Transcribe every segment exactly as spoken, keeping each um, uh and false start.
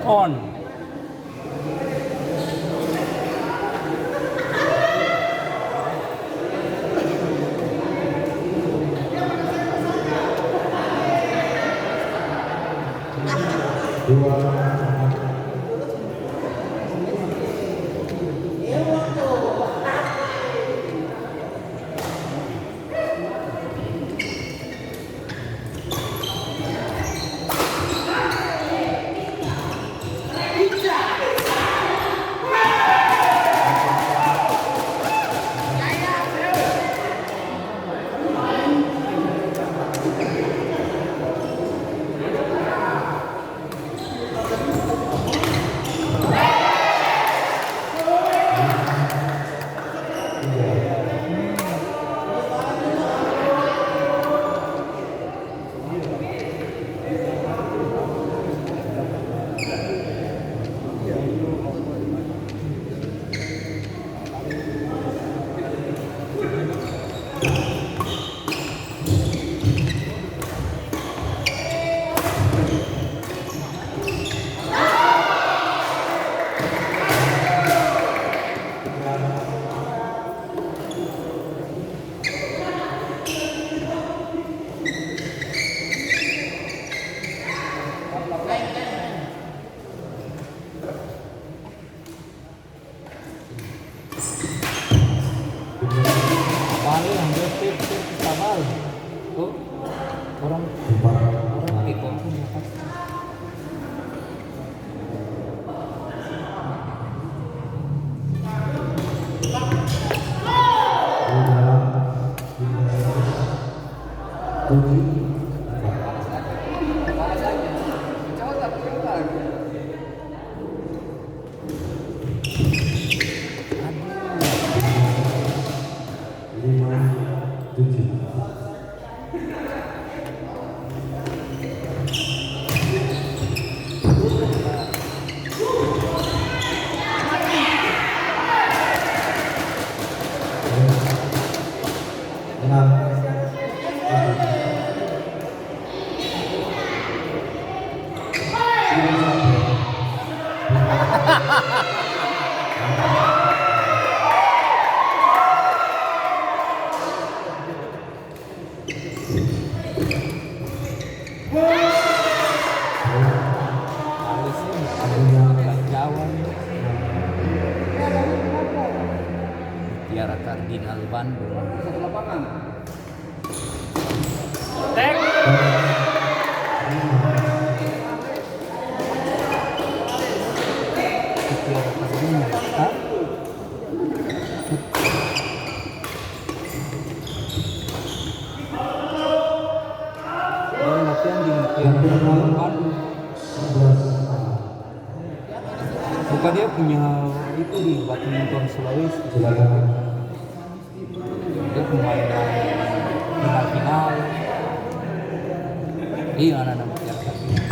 On. Bale yang dia tep, tep, tabal. Tuh, orang, orang pi kongsi dia pasti. Lima tujuh. Enam. Mutiara Kardinal Bandung. Dia latihan di Mutiara Kardinal Bandung. Buka dia punya itu di badminton Sulawesi. Dia pemain final-final. Iya, anak-anak Mutiara Kardinal.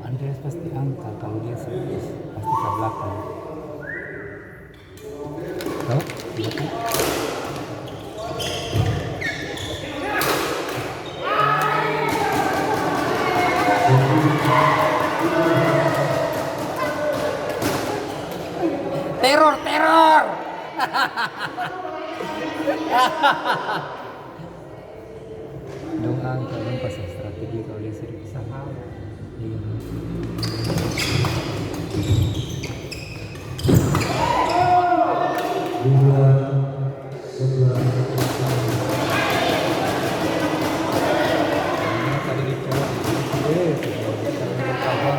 Andreas pasti angka, kalo dia serius, pasti ka blakang. Teror, teror. Dong angka, dong pasang strategi kalo dia sering salah. Iya. Dua sebelas. Tadi dicoba, eh, sudah dicoba.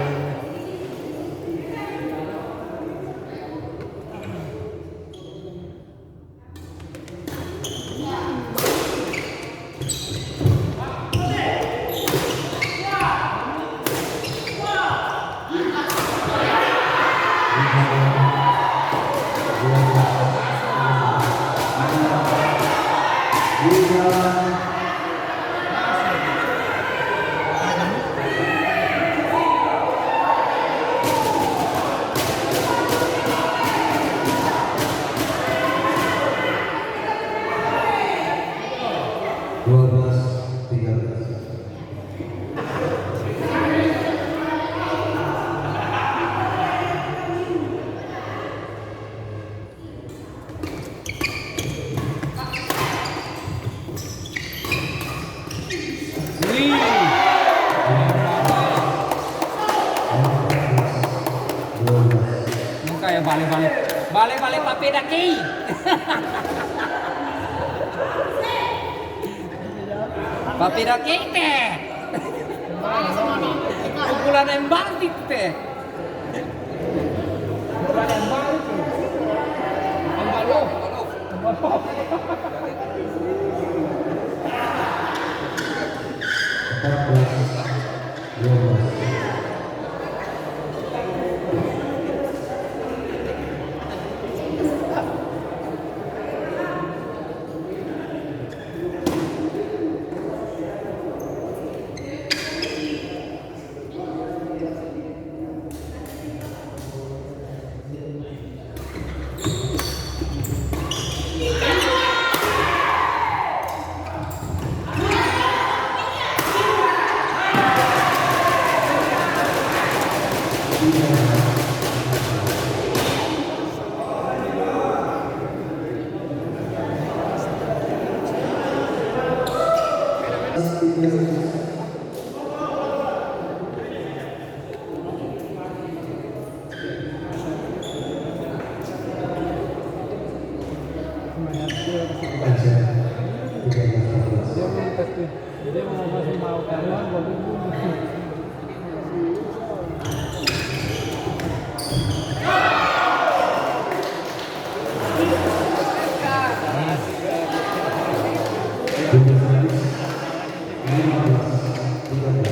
Dua belas tiga belas. Muka ya bale-bale. Bale-bale papeda kei. Papeda kei te. Pukulan yang bangkit te.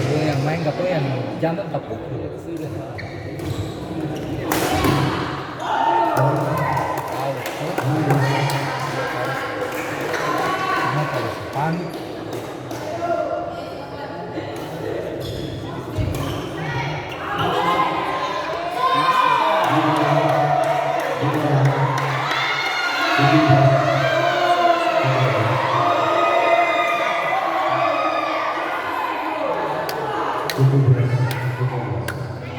Dia yang main, katong yang jantan tapukul.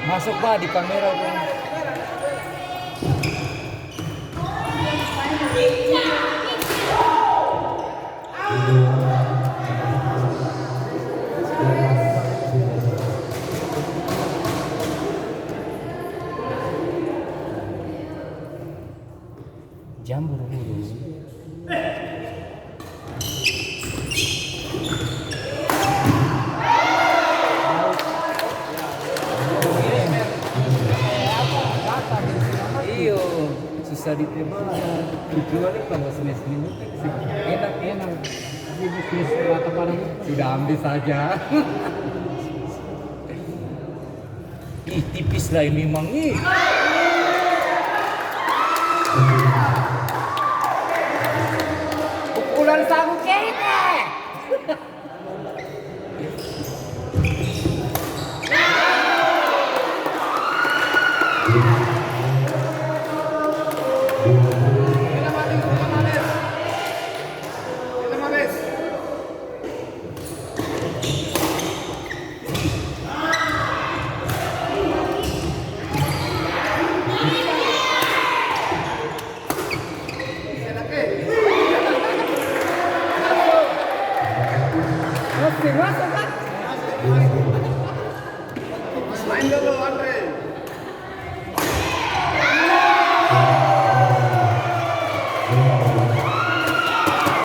Masuk, Pak, di kamera, Bang. Jam buru-buru. Iyo, susah ditebak. Kecuali kalau sini-sini. Enak, enak. Ini bisnis rata pada sudah ambil saja. Ih, tipis lai memang, ih. Pukulan sabu kei te.